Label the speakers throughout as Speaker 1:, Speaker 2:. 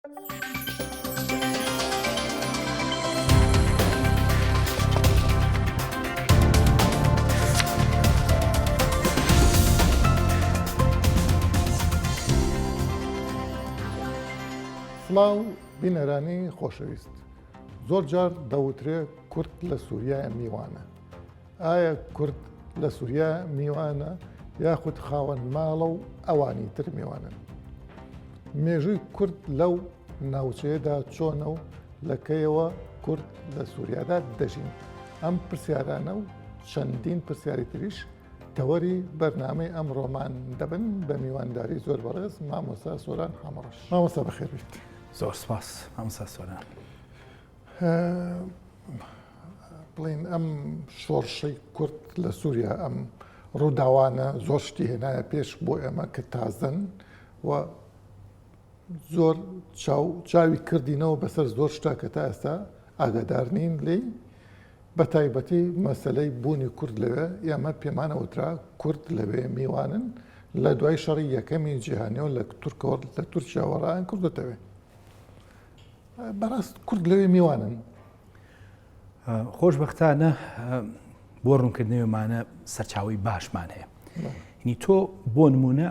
Speaker 1: سڵاو بینەرانی خۆشەویست زۆر جار دەوترێ کورد لە سووریا میوانە ئایا کورد لە سووریا میوانە یاخود خاوەن ماڵە و ئەوانی تر میوانن مێژووی کورد لەو ناوچەیەدا چۆنە و لە کەیەوە کورد لە سووریادا دەژین؟ ئەم پرسیارانە و چەندین پرسیاری تریش تەوەری بەرنامەی ئەمڕۆمان دەبن بە میوانداری زۆر بەڕێز مامۆستا سۆران حەمەڕەش. مامۆستا بەخێر بیت.
Speaker 2: زۆر سپاس مامۆستا سۆران.
Speaker 1: بڵێن ئەم شۆڕشەی کورد لە سووریا ئەم ڕووداوانە زۆر شتی هێنایە پێش بۆ ئێمە کە تازەن و زۆر چاو چاوی کردینەوە بەسەر زۆر شتا کە تا ئێستا ئاگادار نین لێی بە تایبەتی مەسەلەی بوونی کورد لەوێ ئێمە پێمانە وترا کورد لەوێ میوانن لە دوای شەڕی یەکەمی جیهانیەوە لە تورکەوە لە تورکیاوە ڕایان کردوتەوێ بەڕاست کورد لەوێ میوانن
Speaker 2: خۆشبەختانە بۆ ڕوونکردنەوەمانە سەرچاوی باشمان هەیە نی تۆ بۆ نمونە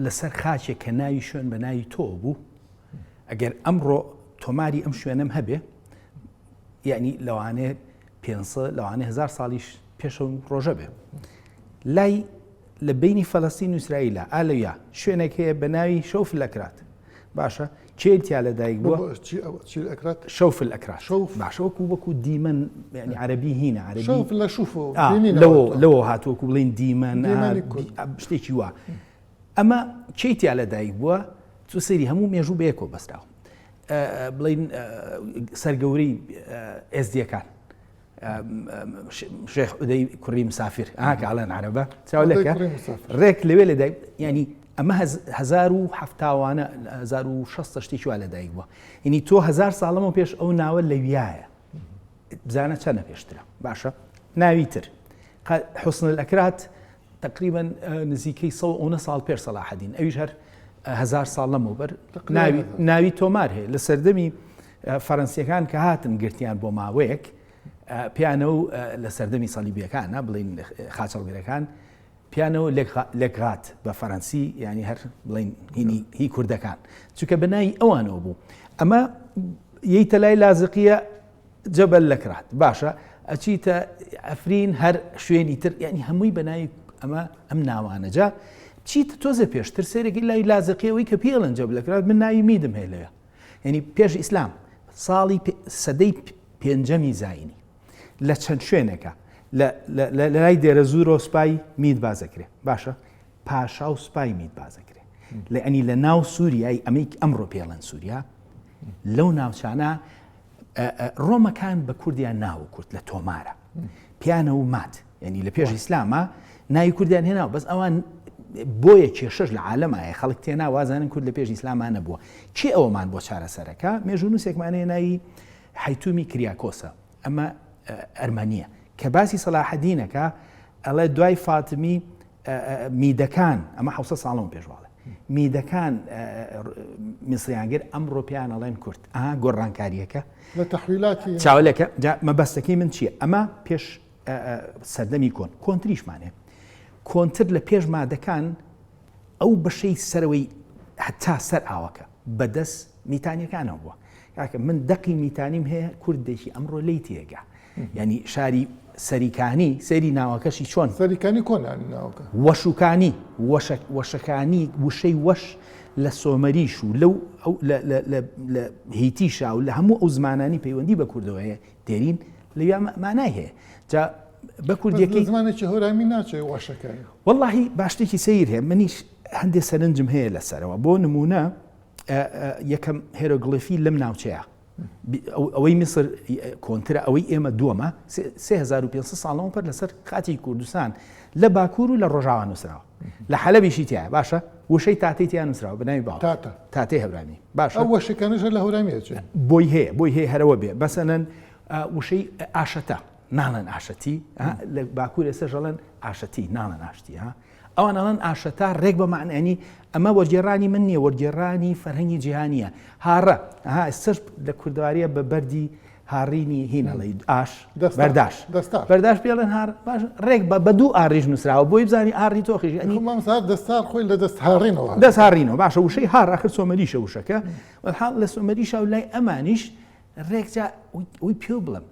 Speaker 2: لەسەر خاچێک کە ناوی شوێن بە ناوی تۆ بوو ئەگەر ئەمڕۆ تۆماری ئەم شوێنم هەبێ یعنی لەوانەیە پێ لەوانەیە هزار ساڵیش پێشە ڕۆژە بێ لای لە بینی فەلەستین و ئیسرائیلە ئا لەویا شوێنێک هەیە بە ناوی شەوف لەکرات باشە کێ تیا لە دایک بووە شەوف الأکراد باشە وەکو وەکو دیمەن یعنی عەرەبی هینە عەرەبی
Speaker 1: شەوف لە شوف
Speaker 2: لەوە لەوە هاتووە وەکو بڵێن دیمەن شتێکی وا ئەمە کێ تیا لە دایک بووە تو سەیری هەموو مێژوو بەیەکەوە بەستراوە بڵین سەرگەورەی ئێزدیەکان شێخ عودەی کوڕی مسافر ئا کە ئەڵێن عەرەبە چاو لەکە ڕێک لەوێ لە دایک ینی ئەمە هەزار و هەفتاوانە هەزار و شەستە شتێکی وا لە دایک بووە ینی تۆ هەزار ساڵەمە پێش ئەو ناوە لەویایە بزانە چەنە پێشترە باشە ناوی تر حسن الأکراد تقریبا نزیکەی 100 ساڵ پێش سەلاحەدین ئەویش هەر هزار ساڵ لەمەوبەر ناوی ناوی تۆمار هەیە لە سەردەمی فەرەنسیەکان کە هاتن گرتیان بۆ ماوەیەک پیانە و لە سەردەمی سەلیبیەکانە بڵین خاچەڵگرەکان پیانە و لێکغات بە فەرەنسی ینی هەر بڵین هینی هی کوردەکان چونکە بەناوی ئەوانەوە بوو ئەمە یەیتە لای لازقیە جەبەل لەکرات باشە ئەچیتە ئەفرین هەر شوێنی تر یعنی هەمووی بەناوی ئەمە ئەم ناوانە جا چیتە تۆزێ پێشتر سێرێکی لای لازقیەوەی کە پێڵن جەبل لەکرات من ناوی میدم هەیە لەوێ یعنی پێش ئیسلام ساڵی سەدەی پێنجەمی زایینی لە چەند شوێنێکە لە لای دێرەزوورۆ سوپای مید بازەکرێ باشە پاشا و سوپای مید بازەکرێ لە ئەنی لە ناو سووریای ئەمەی ئەمڕۆ پێڵەن سووریا لەو ناوچانە ڕۆمەکان بە کوردیان ناوە کورد لە تۆمارە پیانە و مات یعنی لە پێش ئیسلامە ناوی کوردیان هێناوە بەس ئەوان بۆیە کێشەش لە عالەمایە خەڵک تێنا وازانن کورد لە پێش ئیسلاما نەبووە کێ ئەوەمان بۆ چارەسەرەکە مێژوونووسێکمان هەیە ناوی حەیتومی کریاکۆسە ئەمە ئەرمەنیە کە باسی سەلاحەدینەکە ئەڵێ دوای فاتمی میدەکان ئەمە حوسە ساڵەوە پێشواڵێ میدەکان میسریانگر ئەمڕۆ پێیان ئەڵێن کورد ئا گۆڕانکاریەکە
Speaker 1: لە تەحویلاتی
Speaker 2: چاولەکە مەبەستەکەی من چییە ئەمە پێش سەردەمی کۆن کۆنتریشمان هەیە کۆنتر لە پێش مادەکان ئەو بەشەی سەرەوەی هەتا سەر ئاوەکە بەدەست میتانیەکانەوە بووە کاکە من دەقی میتانیم هەیە کوردێکی ئەمڕۆ لی تێگا ینی شاری سەریکانی سەیری ناوەکەشی چۆن
Speaker 1: سەریکانی کۆن ناوەکە
Speaker 2: وەشوکانی وەشەکانی وشەی وەش لە سۆمەریش و لەو لە هیتیشا و لە هەموو ئەو زمانانی پەیوەندی بە کوردەوە هەیە دێرین لەویا مانای هەیە جا بە کوردیەکەی
Speaker 1: زمانێکی هۆرامی ناچێ واشەکانی
Speaker 2: وەڵاهی باشتێکی سەیر هەیە منیش هەندێک سەرنجم هەیە لەسەرەوە بۆ نمونە یەکەم هێرۆگڵفی لەم ناوچەیە ئەوەی میسر کۆنترە ئەوەی ئێمە دووەمە 3500 ساڵەوە پەر لەسەر خاتی کوردستان لە باکوور و لە ڕۆژاوا نووسراوە لە حەلەبیشی تایە باشە وشەی تاتەی تیا نووسراوە بە ناوی باوک
Speaker 1: تاتە
Speaker 2: تاتەی هەورامی باشە
Speaker 1: ئەو وەشەکانەش هەر لە هەورامی ئەچێ
Speaker 2: بۆی هەیە بۆی هەیە هەرەوە بێ مەسەلەن وشەی ئاشەتە ناڵێن ئاشەتی لە باکوور ئێستا ژەڵێن ئاشەتی ناڵێن ئاشتی ها. ئەوان ئەڵێن ئاشەتار ڕێک بە معنی ئەمە وەرگێڕانی من نییە وەرگێڕانی فەرهەنگی جیهانیە هاڕە ها ئێستاش لە کوردەواریە بە بەردی هاڕینی هین ئەڵێ ئاش بەرداش بەرداش پێڵێن هار باش ڕێک بە دوو ئاڕیش نووسراوە بۆی بزانی ئاڕی تۆخیش
Speaker 1: ینی دەستار خۆی لە دەست هاڕینەوە
Speaker 2: دەست هاڕینەوە باشە وشەی هار ئاخر سۆمەریشە وشەکە وەحاڵ لە سۆمەریشا و لای ئەمانیش ڕێکجا وی پێ بڵم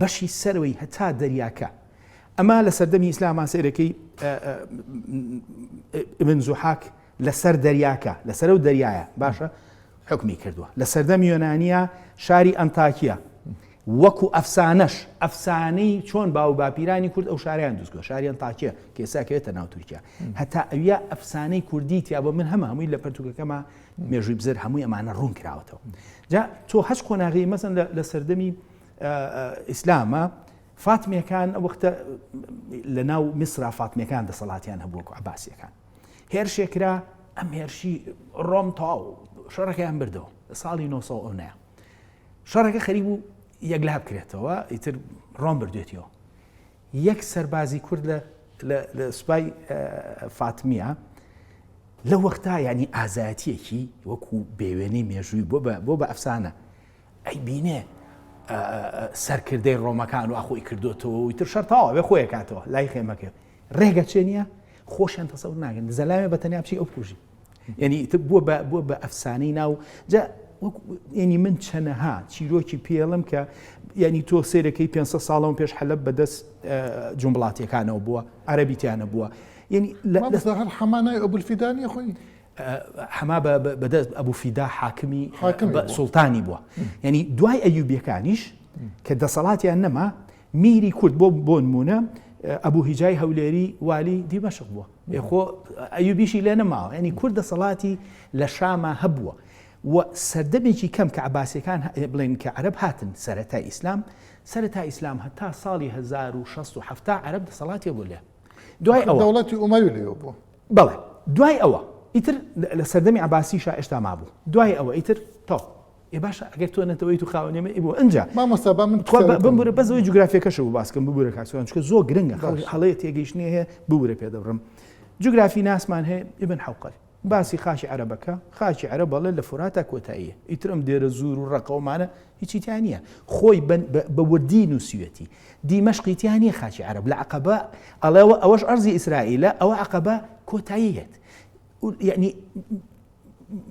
Speaker 2: بەشی سەرەوەی هەتا دەریاکە ئەمە لە سەردەمی ئیسلاما سەیرەکەی ابن زوحاک لەسەر دەریاکە لەسەر و دەریایە باشە حکمی کردووە لە سەردەم یۆنانیا شاری ئەنتاکیە وەکو ئەفسانەش ئەفسانەی چۆن باو باپیرانی کورد ئەو شاریان دوستگۆ شاری ئەنتاکیە کە ئێستا کەوێتە ناو تورکیا هەتا ئەویا ئەفسانەی کوردی تیا بۆ من هەمە هەمووی لە پەرتوکەکەما مێژووی بزر هەمووی ئەمانە ڕوون کراوەتەوە جا تۆ هەچ قۆناغی مەسن لە سەردەمی ئیسلامە فاتمیەکان ئەو وەختە لە ناو میسرا فاتمیەکان دەسەڵاتیان هەبوو وەکو عەباسیەکان هێرشێک کرا ئەم هێرشی ڕۆم تەواو شەڕەکەیان بردەوە لە ساڵی 909 شەڕەکە خەریک بوو یەکلا بکرێتەوە ئیتر ڕۆم بردوێتیەوە یەک سەربازی کورد لە لە سوپای فاتمیە لە وەختا ینی ئازایەتیەکی وەکو بێوێنەی مێژووی بۆ بە بۆ بە ئەفسانە ئەیبینێ سەرکردەی ڕۆمەکان وا خۆی کردوتەوە و ئیتر شەر تەواو بێ خۆی کاتەوە لای خێمەکە ڕێگە چێ نییە خۆشیان تەسەور ناکەن زەلامێ بە تەنیا بچی ئەو بکوژی یعنی ئیتر بووە بە بووە بە ئەفسانەی ناو جا یعنی من چەنەها چیرۆکی پێڵم کە یعنی تۆ سێرەکەی 500 ساڵەوە پێش حەلب بەدەست جومبڵاتیەکانەوە بووە عەربی تیانە بووە
Speaker 1: یعنی لە هەر حەمانای ئەبولفیدانی خۆی
Speaker 2: حەما بەدەست ئەبوو فیدا حاکمی سوڵتانی بووە یعنی دوای ئەیوبیەکانیش کە دەسەڵاتیان نەما میری کورد بۆ بۆ نمونە ئەبوو هیجای هەولێری والی دیمەشق بووە خۆ ئەیوبیشی لێ نەماوە ینی کورد دەسەڵاتی لە شاما هەبووە و سەردەمێکی کەم کە عباسەکان بڵێن کە عەرب هاتن سەرەتا ئیسلام سەرەتا ئیسلام هەتا ساڵی 1970 عەرب دەسەڵاتی بۆ لێ دوای ئەوە
Speaker 1: دەوڵەتی ئومەوی لێوە بوو
Speaker 2: بەڵێ دوای ئەوە ئیتر لە سەردەمی عەباسیشا ئێشتا مابوو دوای ئەوە ئیتر تۆ ئێ باشە ئەگەر تۆ نەتەوەیت و خاوەنی ئێمە بۆ ئەنجا
Speaker 1: مامۆستا با من
Speaker 2: تخوا بمبورە بەس ئەوەی جوگرافیەکەشە بۆ باس کەم ببورە کاک سۆران چونکە زۆر گرنگە خەڵک هەڵەیە تێگەیشتنی هەیە ببورە پێ دەبڕم جوگرافی ناسمان هەیە ئیبن حوقەل باسی خاکی عەرەبەکە خاکی عەرەب بەڵێ لە فوراتا کۆتاییە ئیتر ئەم دێرە زور و ڕەقەومانە هیچی تیا نییە خۆی بە وردی نووسیوێتی دیمەشقی تیا نییە خاکی عەرەب لە عەقەبە ئەڵێەوە ئەوەش ئەرزی ئیسرائیلە ئەوە عەقەبە کۆتایی هێت یعنی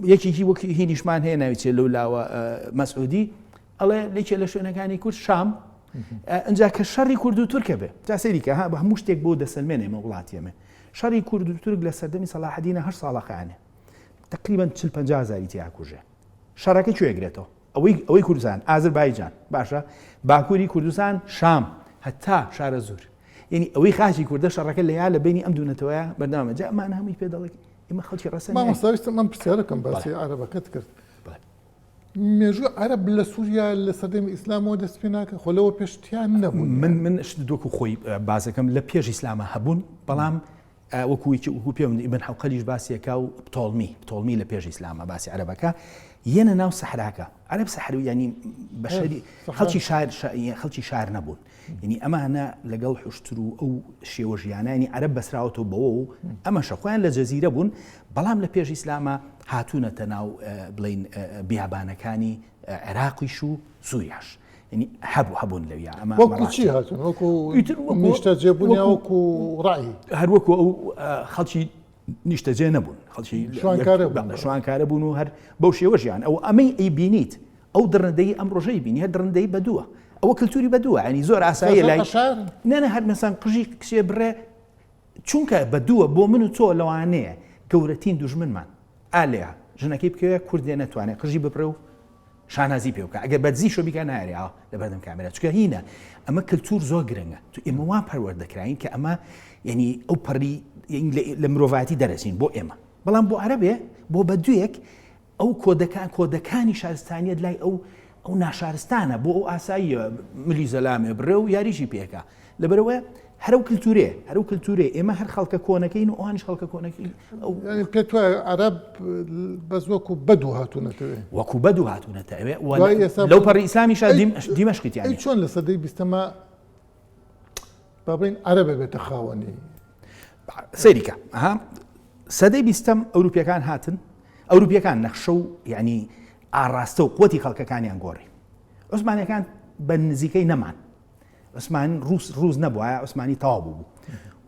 Speaker 2: یەکێکی وەک هینیشمان هەیە ناوی چێ لەو لاوە مەسعودی ئەڵێ لێکێ لە شوێنەکانی کورد شام ئەجا کە شەڕی کورد و تورکە بێ جا سەیری کە ها بە هەموو شتێک بۆ دەسەلمێنێ ئێمە وڵاتی ئێمە شەڕی کورد و تورک لە سەردەمی سەلاحەدینە هەشت ساڵە خایانێ تقریبا 40 50 هەزاری تیا کوژێ شەڕەکە کوێ گرێتەوە ئەوەی ئەوەی کوردستان ئازربایجان باشە باکووری کوردستان شام هەتا شارە زور یعنی ئەوەی خاکی کوردە شەڕەکە لە یا لە بینی ئەم دوو نەتەوەیە بەردەوامە جا ئەمانە هەمووی پێ دەڵێ ئێمە خەڵکی ڕەسەن
Speaker 1: مامۆستا ویستم ئەم پرسیارەکەم باسی عەرەبەکەت کرد مێژوو عەرەب لە سووریا لە سەردەمی ئیسلامەوە دەست پێ ناکە خۆ لەوە پێش تیان نەبوون
Speaker 2: من من شت وەکو خۆی باسەکەم لە پێش ئیسلامە هەبوون بەڵام وەکو یەکی وەکو پێم ئیبن حەوقەلیش باسیەکا و پتۆڵمی پتۆڵمی لە پێش ئیسلامە باسی عەرەبەکە یەنە ناو سەحراکە عەرەب سەحر ینی بەشەری خەڵکی شار خەڵکی شار نەبوون یعنی ئەمانە لەگەڵ حشتر و ئەو شێوە ژیانانی عەرەب بەسراوەتەوە بەوە و ئەمەشە خۆیان لە جەزیرە بوون بەڵام لە پێش ئیسلامە هاتوونەتە ناو بڵین بیابانەکانی عێراقیش و سووریاش یعنی هەبوو هەبوون لەویا
Speaker 1: ئەمە وەکو چی هاتوون وەکو نیشتەجێ بوون یا وەکو ڕای
Speaker 2: هەر وەکو ئەو خەڵکی نیشتەجێ نەبوون خەڵکی شوانکارە بوون و هەر بەو شێوە ژیان ئەو ئەمەی ئەی بینیت ئەو دڕندەی ئەم ڕۆژەی بینی هەر دڕندەی بەدووە ئەوە کللتوری بەدووە ینی زۆر ئاساییە لای نەنە هەر مەسان قژی کچێ بڕێ چونکە بەدووە بۆ من و تۆ لەوانەیە گەورەترین دوژمنمان ئالەیە ژنەکەی بکەوێ کوردێ نەتوانێت قژی ببڕێ و شانازی پێ بکە ئەگەر بەدزی شۆ بیکە نایەرێ ئا لەبەردەم کامێرا چونکە هینە ئەمە کلتور زۆر گرنگە تو ئێمە وا پەروەردەکراین کە ئەمە یعنی ئەو پەڕی لە مرۆڤایەتی دەرەچین بۆ ئێمە بەڵام بۆ عەرەبێ بۆ بەدوویەک ئەو کۆدەکان کۆدەکانی شارستانیت لای ئەو ئەو ناشارستانە بۆ ئەو ئاساییە ملی زەلامێ بڕێ و یاریشی پێکا لەبەرئەوە هەر ئەو کلتورێ هەر ئەو کلتورێ ئێمە هەر خەڵکە کۆنەکەین و ئەوانیش خەڵکە کۆنەکەی
Speaker 1: ئەو یعنی پێت وایە عەرەب بەس وەکو بەدو هاتوونەتەوێ
Speaker 2: وەکو بەدو هاتوونەتە ئەوێ و دوای ئێستا لەو پەڕی ئیسلامیشا ئەی دیمەشقی تیا
Speaker 1: ئەی چۆن لە سەدەی بیستەما با بڵێین عەرەب ئەبێتە خاوەنی؟
Speaker 2: سەیریکە ها سەدەی بیستەم ئەوروپیەکان هاتن ئەوروپیەکان نەخشە و یعنی ئاڕاستە و قوتی خەڵکەکانیان گۆڕی عوسمانەکان بە نزیکەی نەمان عوسمان ڕوس ڕوس نەبوایە عوسمانی تەواو بوو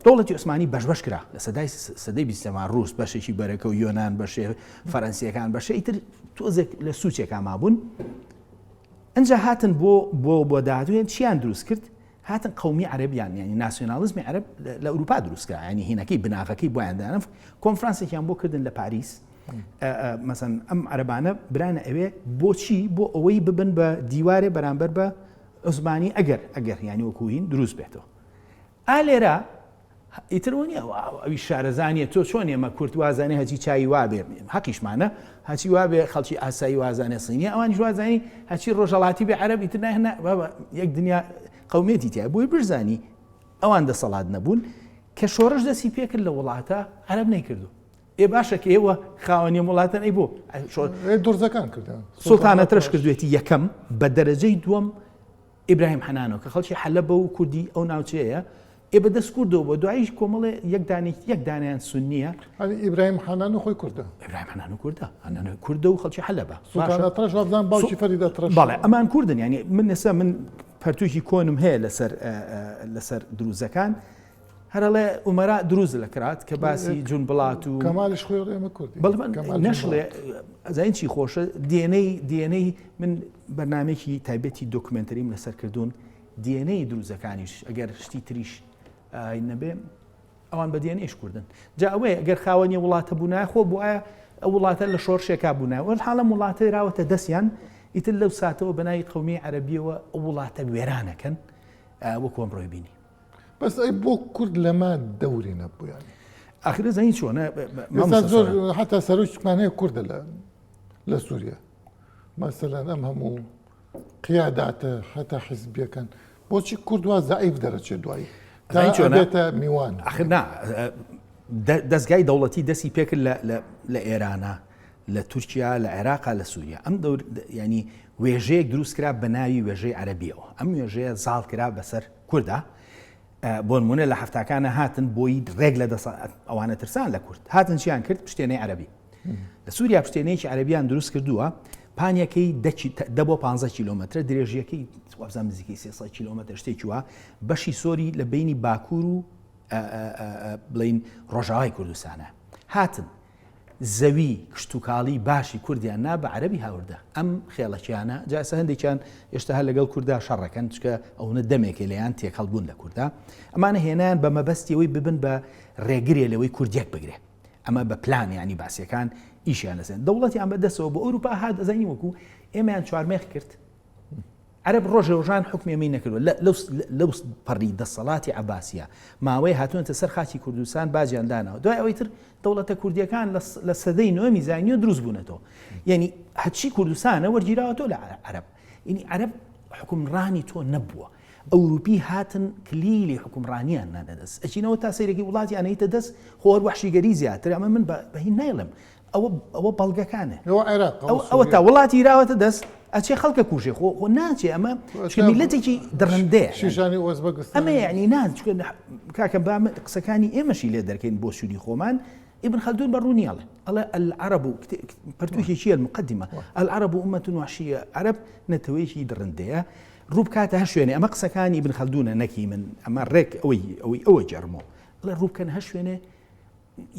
Speaker 2: دەوڵەتی عوسمانی بەش بەش کرا لە سەدای سەدەی بیستەما ڕوس بەشێکی بەرەکە و یۆناان بەشێ فەرەنسیەکان بەشە ئیتر تۆزێک لە سوچێکا مابوون ئەجا هاتن بۆ بۆ بۆ داهاتوێن چیان دروست کرد هاتن قومی عەربیان یعنی ناسیۆنالیزمی عەرب لە ئەوروپا دروست کرا ینی هینەکەی بناغەکەی بۆیان دانم کۆنفرانسێکیان بۆ کردن لە پاریس مەسەن ئەم عەرەبانە برانە ئەوێ بۆچی بۆ ئەوەی ببن بە دیوارێ بەرامبەر بە عوسمانی ئەگەر ئەگەر یانی وەکو هین دروست بێتەوە ئا لێرە ئیتر ئەوە نییە ئەوی شارەزانیە تۆ چۆن ئێمە کورد وازانێ هەچی چای وابێ حەقیشمانە هەچی وابێ خەڵکی ئاسایی وازانێ سینیە ئەوانیش وازانی هەچی ڕۆژەڵاتی بێ عەرەب ئیتر ناهێنا بابا یەک دنیا قومێتی تیا بۆی بشزانی ئەوان دەسەڵات نەبوون کە شۆڕش دەستی پێکرد لە وڵاتە عەرەب نەیکردو ئێ باشە کە ئێوە خاوەنی ئەم وڵاتەن ئەی بۆ
Speaker 1: دورزەکان کردیان
Speaker 2: سوڵتان ئەترەش کردوێتی یەکەم بە دەرەجەی دووەم ئیبراهیم حەنانۆ کە خەڵکی حەلەبە و کوردی ئەو ناوچەیە ئێ بە دەست کوردەوە بۆ دواییش کۆمەڵێ یەک دانێک یەک دانیان سنیە
Speaker 1: ئیبراهیم حەنانۆ خۆی کوردە
Speaker 2: ئیبراهیم حەنانۆ کوردە حەنانۆ کوردە و خەڵکی حەلەبە
Speaker 1: سوڵتان ئەترەش وابزانم باوکی فەرید ئەترەش
Speaker 2: بەڵێ ئەمان کوردن یعنی من ئێستا من پەرتووکی کۆنم هەیە لەسەر لەسەر دروزەکان هەر ئەڵێ ئومەرا دروز لە کرات کە باسی جونبڵات و
Speaker 1: کەمالیش خۆی ئەڵێ ئێمە کوردین
Speaker 2: بەڵێ نەشڵێ ئەزانین چی خۆشە دیێنەی دیێنەی من بەرنمێکی تایبەتی دۆکمنتەریم لەسەر کردوون دیێنەی دروزەکانیش ئەگەر شتی تریش نەبێ ئەوان بە دیێنەیش کوردن جا ئەوەیە ئەگەر خاوەنی وڵاتە بوونایە خۆ بواە ئەو وڵاتە لە شۆرشێکا بوونایە وەل حاڵم وڵاتە راوەتە دەستیان ئیتر لەو ساتەوە بەناوی قومی عەربیەوە ئەو وڵاتە وێرانەکەن وەکو ئەمڕۆی بینی
Speaker 1: بەس ئەی بۆ کورد لەمە دەوری نەبوو یانی
Speaker 2: ئاخر زانی چۆنە
Speaker 1: زۆر حتا سەرۆکمان هەیە کوردە لە لە سووریا مەسەلەن ئەم هەموو قیاداتە حتا حزبیەکان بۆچی کورد وا زعیف دەرەچێت دوایی چۆنێتە میوان
Speaker 2: ئاخر نا دەستگای دەوڵەتی دەستی پێکرد لە ئێرانە لە تورکیا لە عێراقا لە سووریا ئەم دەور ینی وێژەیەک دروست کرا بە ناوی وێژەی عەربیەوە ئەم وێژەیە زاڵ کرا بەسەر کوردە بۆنمونە لە هەفتاکانە هاتن بۆی ڕێک لە دەسە ئەوانە ترسان لە کورد هاتن چیان کرد پشتێنەی عەربی لە سووریا پشتێنەیەکی عەربیان دروست کردووە پانیەکەی دە بۆ 15 کیلومترە درێژیەکەی وابزانم نزیکەی 300 کیلومتر شتێکی وا بەشی سۆری لە بینی باکوور و بڵین ڕۆژاوای کوردستانە هاتن زەوی کشتوکاڵی باشی کوردیان نا بە عەرەبی هاوردە ئەم خێڵەکیانە جا ئێستا هەندێکیان ئێشتا هەر لەگەڵ کوردا شەڕەکەن چکە ئەونە دەمێکێ لێیان تێکەڵ بوون لە کوردا ئەمانە هێنایان بە مەبەستی ئەوەی ببن بە ڕێگرێ لەوەی کورد یەک بگرێ ئەمە بە پلان یانی باسیەکان ئیشیان لەسەر دەوڵەتیان بە دەستەوە بۆ ئەوروپا هات ئەزانی وەکو ئێمەیان چوارمێخ کرد عەرەب ڕۆژێ ڕۆژان حوکمی ئێمەی نەکردوە لەو پەڕی دەسەڵاتی عەباسیە ماوەی هاتوونەتە سەر خاکی کوردستان باجیان داناوە دوای ئەوەی تر دەوڵەتە کوردیەکان لە سەدەی نۆمی زاینیەوە دروست بوونەتەوە یعنی هەرچی کوردستانە وەرگیراوەتەوە لە عەرەب یعنی عەرەب حکومڕانی تۆ نەبووە ئەوروپی هاتن کلیلی حکومڕانیان نانە دەست ئەچینەوە تا سەیرێکی وڵاتیان هیتە دەست خۆر وەحشیگەری زیاتر ئەمە من بە هین نایڵێم ئەوە ئەوە بەڵگەکانە
Speaker 1: ئەوە عێراق
Speaker 2: ئەوە ئەوە تا وڵاتی راوەتە دەست ئەچێ خەڵکە کوژێ خۆ خۆ ناچێ ئەمە چونکە میلەتێکی دڕندەیە
Speaker 1: شیشانی ئۆزبەکستان
Speaker 2: ئەمە یعنی نا چونکە کاکە با قسەکانی ئێمەشی لێ دەرکەین بۆ سوودی خۆمان ابن خلدون بە ڕوونی ئەڵێ ئەڵێ العرب پەرتووکێکی المقدمە العرب أمة وحشية عەرەب نەتەوەیەکی دڕندەیە ڕوو بکاتە هەر شوێنێ ئەمە قسەکانی ابن خلدونە نەکی من ئەمە ڕێک ئەوەی ئەوەی ئەوە جەرمۆ ئەڵێ ڕوو بکەن هەر شوێنێ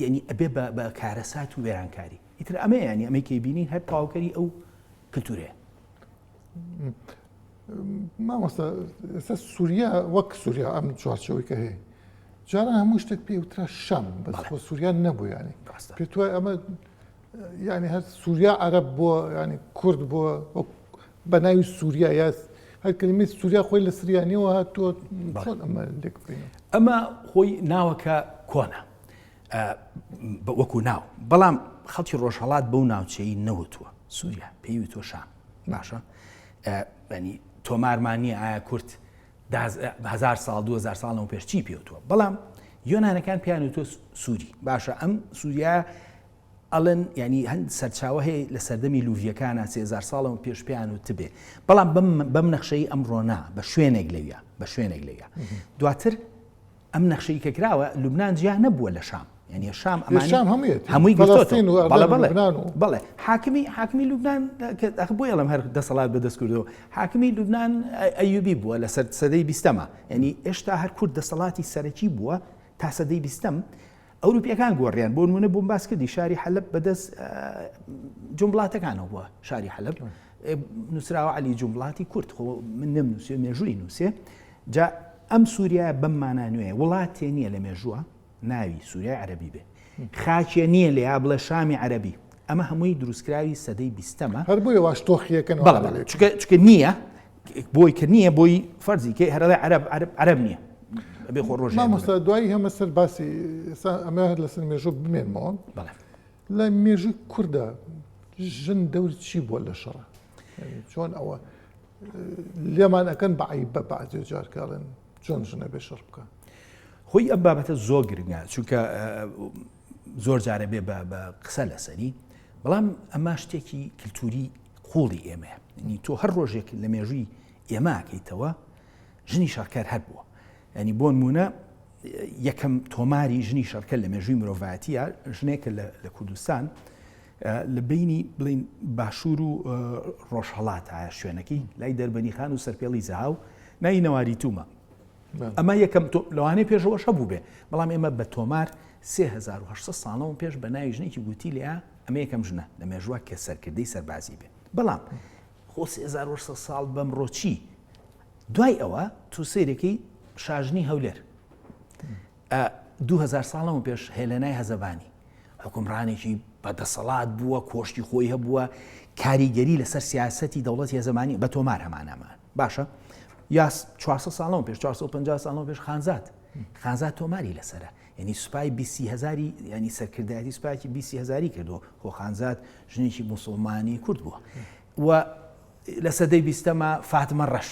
Speaker 2: یەنی ئەبێ بە بە کارەسات و وێرانکاری ئیتر ئەمە ینی ئەمەی کەی بینین هەر تەواوکەری ئەو کللتورەیە.
Speaker 1: مامۆستا ئێستا سووریا وەک سووریا ئەم چوارچەوەی کە هەیە جاران هەموو شتێک پێ وترا شام بەس خۆ سووریا نەبوو ینی پێ وای ئەمە ینی هەر سووریا عەرەب بووە ینی کورد بووە بە ناوی سووریا یا هەر کلمەی سووریا خۆی لە سریانیەوە هاتووە چۆن ئەمە لێک بکەینەوە؟
Speaker 2: ئەمە خۆی ناوەکە کۆنە وەکو ناو بەڵام خەڵکی ڕۆژهەڵات بەو ناوچەی نەوتووە سووریا پێی وتووە شام باشە ینی تۆمارمان نییە ئایا کورد هزار ساڵ 2000 ساڵەوە پێش چی پێوتووە بەڵام یۆنانەکان پیان وتووە سووری باشە ئەم سووریا ئەڵێن یانی هەند سەرچاوە هەیە لە سەردەمی لوڤیەکانا 3000 ساڵەوە پێش پێیان وتبێ بەڵام بەم بەم نەخشەی ئەمڕۆ نا بە شوێنێک لەویا بە شوێنێک لەویا دواتر. ئەم نەخشەی کە کراوە لوبناان جیا نەبووە لە شام یعنی شام
Speaker 1: ئەمانی شام هەموویەتی
Speaker 2: هەمووی
Speaker 1: فەلەستین و
Speaker 2: بەڵێ
Speaker 1: ئەردەن و
Speaker 2: بەڵێ
Speaker 1: لوبنان و
Speaker 2: بەڵێ حاکمی حاکمی لوبناان کە ئەخ بۆ ئەڵێم هەر دەسەڵات بەدەست کردەوە حاکمی لوبناان ئەیوبی بووە لەسەر سەدەی بیستەمە یعنی ئێشتا هەر کورد دەسەڵاتی سەرەکی بووە تا سەدەی بیستەم ئەوروپیەکان گۆڕیان بۆ نمونە بۆم باس کردی شاری حەلب بەدەست جومبڵاتەکانەوە بووە شاری حەلب نووسراوە علی جومبڵاتی کورد خۆ من نەم نووسێ مێژووی نووسێ جا ئەم سووریا بەم مانا نوێ وڵاتێ نییە لە مێژووە ناوی سووریای عەربی بێ خاکێ نییە لێ بڵێ شامی عەربی ئەمە هەمووی دروستکراوی سەدەی بیستەمە
Speaker 1: هەر بۆیە واش تۆخیەکەن
Speaker 2: بەڵێ بەڵێ چونکە چونکە نییە بۆی کە نییە بۆی فەرزی کەی هەرڵێ عەرەب عەرەب عەرەب نییە بێ خۆ ڕۆژ
Speaker 1: مامۆستا دوایی هەمە سەر باسی ئێستا ئەمە هەر لەسەر مێژوو بمێنمەوە
Speaker 2: بەڵێ
Speaker 1: لە مێژووی کووردا ژن دەور چی بووە لە شەڕە یعنی چۆن ئەوە لێمان ئەەکەن بە عیب بە بەعزێ جار کاڵێن چۆن ژنە بێ شەڕ بکە
Speaker 2: خۆی ئەم بابەتە زۆر گرنگە چونکە زۆر جارە بێ بە قسە لەسەری بەڵام ئەمە شتێکی کللتوری قوڵی ئێمەیە ینی تۆ هەر ڕۆژێک لە مێژووی ئێماکەیتەوە ژنی شەڕکەر هەر بووە ینی بۆ نمونە یەکەم تۆماری ژنی شەڕکە لە مێژووی مرۆڤایەتیە ژنێکە لە کوردستان لە بینی بڵین باشوور و ڕۆژهڵاتایە شوێنەکەی لای دەربەنی خان و سەرپێڵی زەهاو ناوی نەواری تومە ئەمە یەکەم لەوانەیە پێشەوەش هەبوو بێ بەڵام ئێمە بە تۆمار 3800 ساڵەوە پێش بە ناوی ژنێکی گوتی لێ ئەمە یەکەم ژنە لە مێژووە کە سەرکردەی سەربازی بێ بەڵام خۆ 3800 ساڵ بەمڕۆچی دوای ئەوە تو سەیرەکەی شاژنی هەولێر 2000 ساڵەوە پێش هێلێنای هەزەبانی حکومڕانێکی بەدەسەڵات بووە کۆشتی خۆی هەبووە کاریگەری لەسەر سیاستی دەوڵەتی هەزەمانی بە تۆمار هەمانەمان باشە یا 400 ساڵەوە پێش 450 ساڵەوە پێش خانزاد خانزاد تۆماری لەسرە یعنی سوپای بیسی هزاری ینی سەرکردایەتی سوپایکی بیسی هزاری کردووە خۆ خانزاد ژنێکی موسڵمانی کورد بووە و لە سەدەی بیستەما فاتمە ڕەش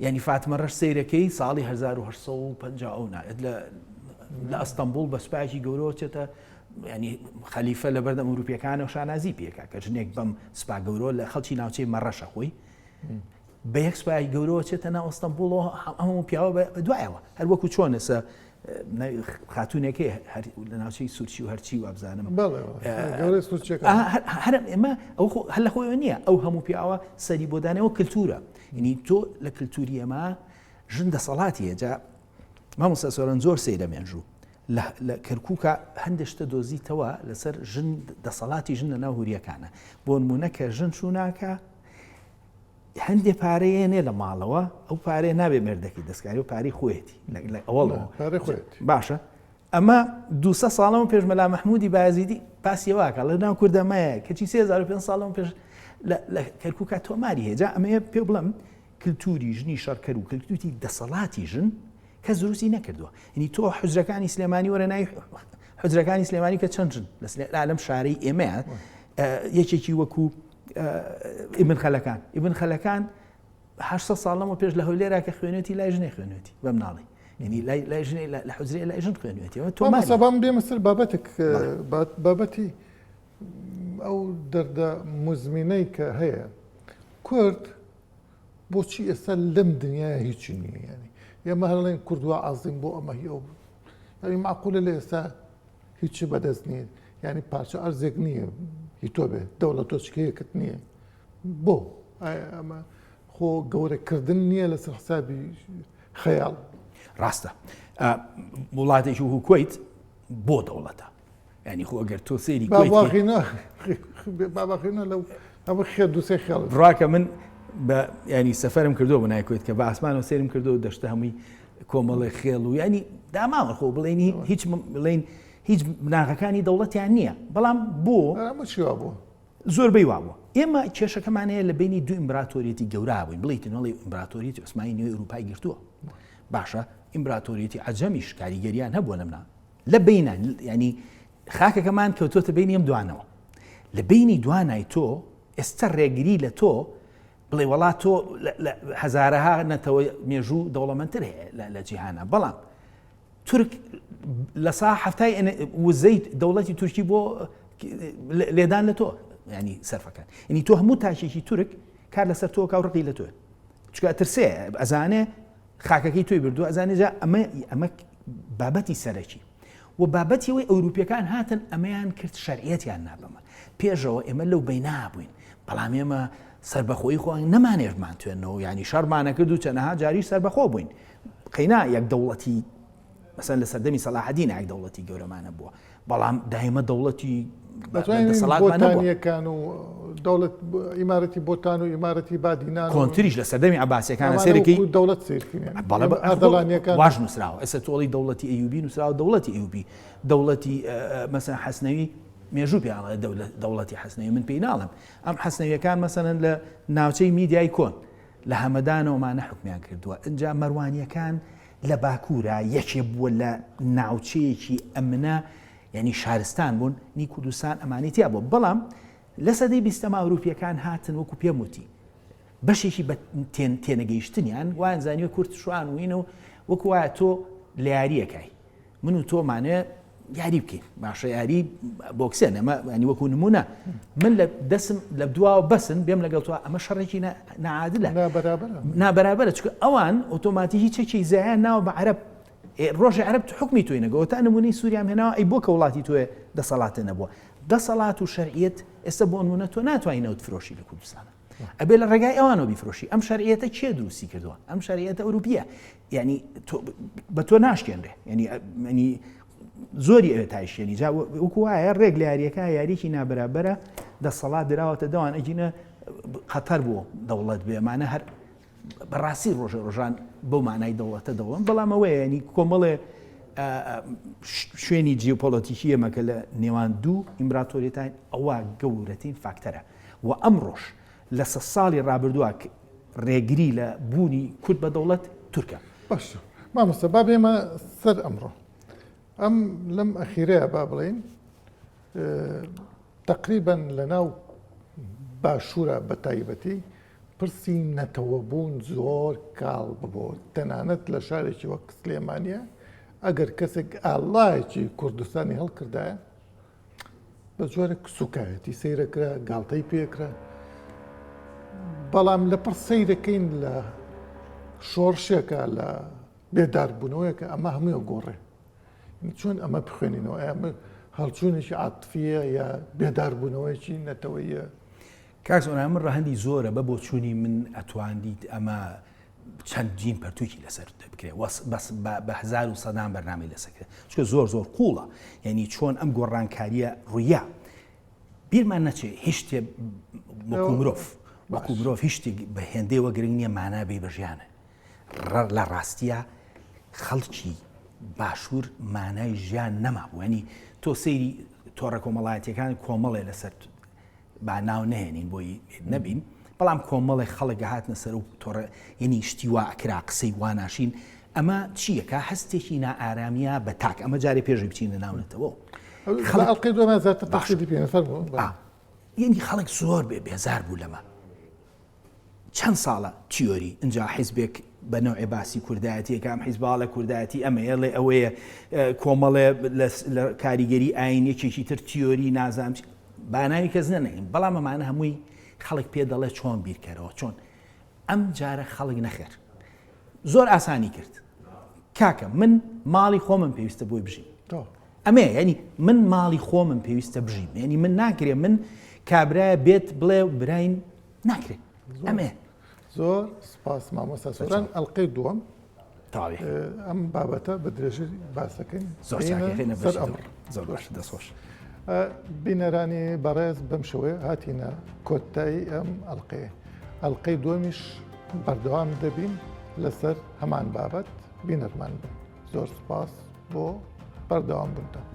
Speaker 2: یعنی فاتمە ڕەش سیرەکەی ساڵی 1950 نایەت لە لە ئەستەمبول بە سوپایکی گەورەوە چێتە ینی خەلیفە لە بەردەم ئەوروپیەکانەوە شانازی پێکا کە ژنێک بەم سپا گەورەوە لە خەڵکی ناوچەی مەڕەشە خۆی بە یەک سوپای گەورەوە چێتە ناو ئەستەمبوڵەوە هەموو پیاوە بە دوایەوە هەر وەکو چۆن ئێستا خاتونێکی لە ناوچەی سوورچی و هەرچی وابزانم هەر ئێمە ئەو هەر لە خۆیەوە نییە ئەو هەموو پیاوە سەری بۆ دانەوە کللتورە ینی تۆ لە کللتوری ئەمە ژن دەسەڵاتی هەیە مامۆستا سۆران زۆر سەیرە مێژوو لە کەرکووکە هەندێک شتە دۆزیتەوە لەسەر ژن دەسەڵاتی ژن لە ناو هوریەکانە بۆ نمونە کە ژن چووناکە هەندێ پارە یەنێ لە ماڵەوە ئەو پارەیە نابێ مێردەکەی دەستکاری و پارەی خۆیەتی لە ئەوەڵەوە باشە ئەمە دوسە ساڵەوە پێش مەلا مححمودی بازیدی باسی واکە لە ناو کوردەمایە کەچی 3500 ساڵەوە پێش لە کەرکووکە تۆماری هەیە ئەمەیە پێ بڵم کللتوری ژنی شەرکەر و کللتوتی دەسەڵاتی ژن کەس دروستی نەکردووە ینی تۆ حجرەکانی سلێمانی وەرە ناوی حجرەکانی سلێمانی کە چەند ژن لە لەم شارەی ئێمەیە یەکێکی وەکو ئیبن خەلەکان ئیبن خەلەکان 800 ساڵ لەمە پێش لە هەولێرا کە خوێنێتی لای ژنێ خوێنێتی بە مناڵی یعنی لای لای ژنێ لە حجرەیە لای ژن خوێنێتیەوە
Speaker 1: تۆ سەبام بێمە سەر بابەتێک بابەتی ئەو دەردە مزمینەی کە هەیە کورد بۆچی ئێستا لەم دنیاە هیچی نییە ینی ئێمە هەڵێن کوردوا عازیم بۆ ئەمە هی ئەو ینی معقولە لە ئێستا هیچی بەدەست نییە یعنی پارچە ئەرزێک نییە هی تۆ بێت دەوڵەت تۆچکەیەکت نییە بۆ ئەمە خۆ گەورەکردن نییە لەسەر حسابی خەیاڵ
Speaker 2: ڕاستە وڵاتێکی وەکو کوەیت بۆ دەوڵەتە ینی خۆ ئەگەر تۆ سەیری
Speaker 1: باباخینە لەو ئەمە خێر دوسێ خێڵ
Speaker 2: ڕاکە من بە ینی سەفرم کردو بۆ نای کوێت کە بە ئاسمانەوە سێرم کردو دەشتە هەمووی کۆمەڵێ خێڵ و ینی داماوە خۆ بڵێنی هیچ بڵێن هیچ بناغەکانی دەوڵەتیان نییە بەڵام بۆ
Speaker 1: بوو
Speaker 2: زۆربەی وابووە ئێمە کێشەکەمان هەیە لە بینی دوو ئیمبراتۆریەتی گەورە بووین بڵیتن وڵی ئیمبراتۆریەتی عوسمانی نوێ ئەوروپای گرتووە باشە ئیمبراتۆریەتی عەجەمیش کاریگەریان هەبووە لەمنا لە بینە ینی خاکەکەمان کەوتۆتە بینی ئەم دوانەوە لە بینی دوانای تۆ ئێستا ڕێگری لە تۆ بڵێ وەڵا تۆ هەزارەها نەتەوە مێژوو دەوڵەمەندتر هەیە لە جیهانە بەڵام تورک لە سا هەفتای وزەی دەوڵەتی تورکی بۆ لێدان لە تۆ ینی سەرفەکان ینی تۆ هەموو تاکێکی تورک کار لەسەر تۆ کاو ڕقی لە تۆ چکە ترسێ ئەزانێ خاکەکەی تۆی بردووە ئەزانێ جا ئەمە ئەمە بابەتی سەرەکی و بابەتی ئەوەی ئەوروپیەکان هاتن ئەمەیان کرد شەرعیەتیان نابەمە پێشەوە ئێمە لەو بەینا بووین بەڵام ئێمە سربەخۆی خۆیان نەمانێژمان توێنەوە ینی شەڕمانە کرد و چەنەها جاری سربەخۆ بووین قەینا یەک دەوڵەتی مەسەن لە سەردەمی سەلاحەدین یەک دەوڵەتی گەورەمانە بووە بەڵام دایمە دەوڵەتی
Speaker 1: دەسەڵاتەکان و دەوڵەت ئیمارەتی بۆتان و ئیمارەتی بادینان
Speaker 2: کۆنتریش لە سەردەمی عباسەکان سێرەکەی
Speaker 1: دەوڵەت
Speaker 2: بەڵێ واش نووسراوە ئێستا تۆڵی دەوڵەتی ئەیوبی نووسراوە دەوڵەتی ئەیوبی دەوڵەتی مەسەن حەسنەوی مێژوو پێیان دەوڵەتی حەسنەوی من پێی ناڵم ئەم حەسنەویەکان مەسەن لە ناوچەی میدیای کۆن لە هەمەدانەوە مانە حکمیان کردووە ئەجا مەروانیەکان لە باکوورا یەکێ بووە لە ناوچەیەکی ئەمنە یعنی شارستان بوون نی کوردستان ئەمانی تیا بوو بەڵام لە سەدەی بیستەما ئەوروپیەکان هاتن وەکو پێم وتی بەشێکی بە تێنەگەیشتنیان وایان زانیوە کورد شوان وینە و وەکو وایە تۆ لە یاریەکای من و تۆمانێ یاری بکەین باشە یاری بۆکسێن ئەمە ینی وەکو نمونە من لە دەسم لە دواوە بەسن بێم لەگەڵ تۆ ئەمە شەڕێکی نعادلە نابەرابەرە چکە ئەوان ئۆتۆماتیکی چەکی زیان ناوە بە عەرب ڕۆژی عەرب حکمی تۆی نەگەوە تا نمونەی سووریام هێناوە ئەی بۆ کە وڵاتی تۆێ دەسەڵاتە نەبووە دەسەڵات و شەرعیت ئێستا بۆ نمونە تۆ ناتوانانی نەوت فرۆشی لە کوردستانە ئەبێ لە ڕێگای ئەوانەوە بیفرۆشی ئەم شەرعیەتە کێ دروستی کردووە ئەم شەرعیەتە ئەوروپیە یعنی بە تۆ ناشکێنرێ یعنی ینی زۆری ئەوێ تایشێنی جا وەکو وایە ڕێک لە یاریەکە یاریکی نابەرابەرە دەسەڵات دراوەتە دەوان ئەگینە قەتەر بۆ دەوڵەت بێمانە هەر بەڕاستی ڕۆژە ڕۆژان بەو مانای دەوڵەتە دەوڵم بەڵام ئەوەیە ینی کۆمەڵێ شوێنی جیۆپۆلۆتیکی ئێمە کە لە نێوان دوو ئیمبراتۆریەتان ئەوە گەورەترین فاکتەرە و ئەمڕۆش لە سە ساڵی ڕابردووە ڕێگری لە بوونی کورد بە دەوڵەت تورکە.
Speaker 1: باشە مامۆستا با بێمە سەر ئەمڕۆ ئەم لەم ئەخیرەیە با بڵێین تقریبا لە ناو باشوورە بە تایبەتی پرسی نەتەوەبوون زۆر کاڵ ببوو تەنانەت لە شارێکی وەک سلێمانە ئەگەر کەسێک ئاڵایەکی کوردستانی هەڵکردایە بە جۆرێک سوکایەتی سەیرەکرا گاڵتەی پێکرا بەڵام لە پڕ سەیرەکەین لە شۆڕشێکە لە بێداربوونەوەیەکە ئەمە هەمووی گۆڕێ چۆن ئەمە بخوێنینەوە ئەمە هەڵچوونێکی عاتفیە یا بێداربوونەوەیەکی نەتەوەیە
Speaker 2: کاک زۆران من ڕەهەندی زۆرە بە بۆچوونی من ئەتواندیت ئەمە چەندین پەرتوکی لەسەر بکرێ وەس بەس بە هەزار و سەدان بەرنامەی لەسەر کرێ چونکە زۆر زۆر قوڵە یعنی چۆن ئەم گۆڕانکاریە ڕوویا بیرمان نەچێ هیچ شتێ وەکو مرۆڤ وەکو مرۆڤ هیچ شتێک بە هێندەیەوە گرنگ نییە مانا بێ بە ژیانە لە ڕاستیە خەڵکی باشوور مانای ژیان نەمابوو ینی تۆ سەیری تۆڕە کۆمەڵایەتیەکان کۆمەڵێ لەسەر با ناو نەهێنین بۆی نەبین بەڵام کۆمەڵێک خەڵک هاتنە سەر و تۆڕە یعنی شتی وا ئەکرا قسەی وا ناشین ئەمە چییەکە هەستێکی نائارامیە بە تاک ئەمە جارێ پێشی بچینە ناونەتەوە
Speaker 1: خەڵک دوما زیاتر تەفسیری پێ فەرموو
Speaker 2: یعنی خەڵک زۆر بێ بێزار بوو لەمە چەند ساڵە تیۆری ئینجا حیزبێک بە نەوعێ باسی کوردایەتیەکە ئەم حیزبە ئەڵێ کوردایەتی ئەمەیە ئەڵێ ئەوەیە کۆمەڵێ لە کاریگەری ئاین یەکێکی تر تیۆری نازانم چی با ناوی کەس نەنێین بەڵام ئەمانە هەمووی خەڵک پێ دەڵێ چۆن بیرکەرەوە چۆن ئەم جارە خەڵک نەخێر زۆر ئاسانی کرد کاکە من ماڵی خۆمم پێویستە بۆی بژیم ئەمەیە یعنی من ماڵی خۆمم پێویستە بژیم یعنی من ناکرێ من کابرایە بێت بڵێ براین ناکرێت ئەمێ
Speaker 1: زۆر سپاس مامۆستا سۆران ئەڵلقەی دووەم ئەم بابەتە بە درێژی باسەکەین
Speaker 2: زۆر زۆر باش دەستخۆش
Speaker 1: بینەرانی بەڕێز بەم شێوەیە هاتینە کۆتایی ئەم ئەڵلقەیە ئەڵلقەی دووەمیش بەردەوام دەبین لەسەر هەمان بابەت بینەرمان بن زۆر سپاس بۆ بەردەوام بوونتان.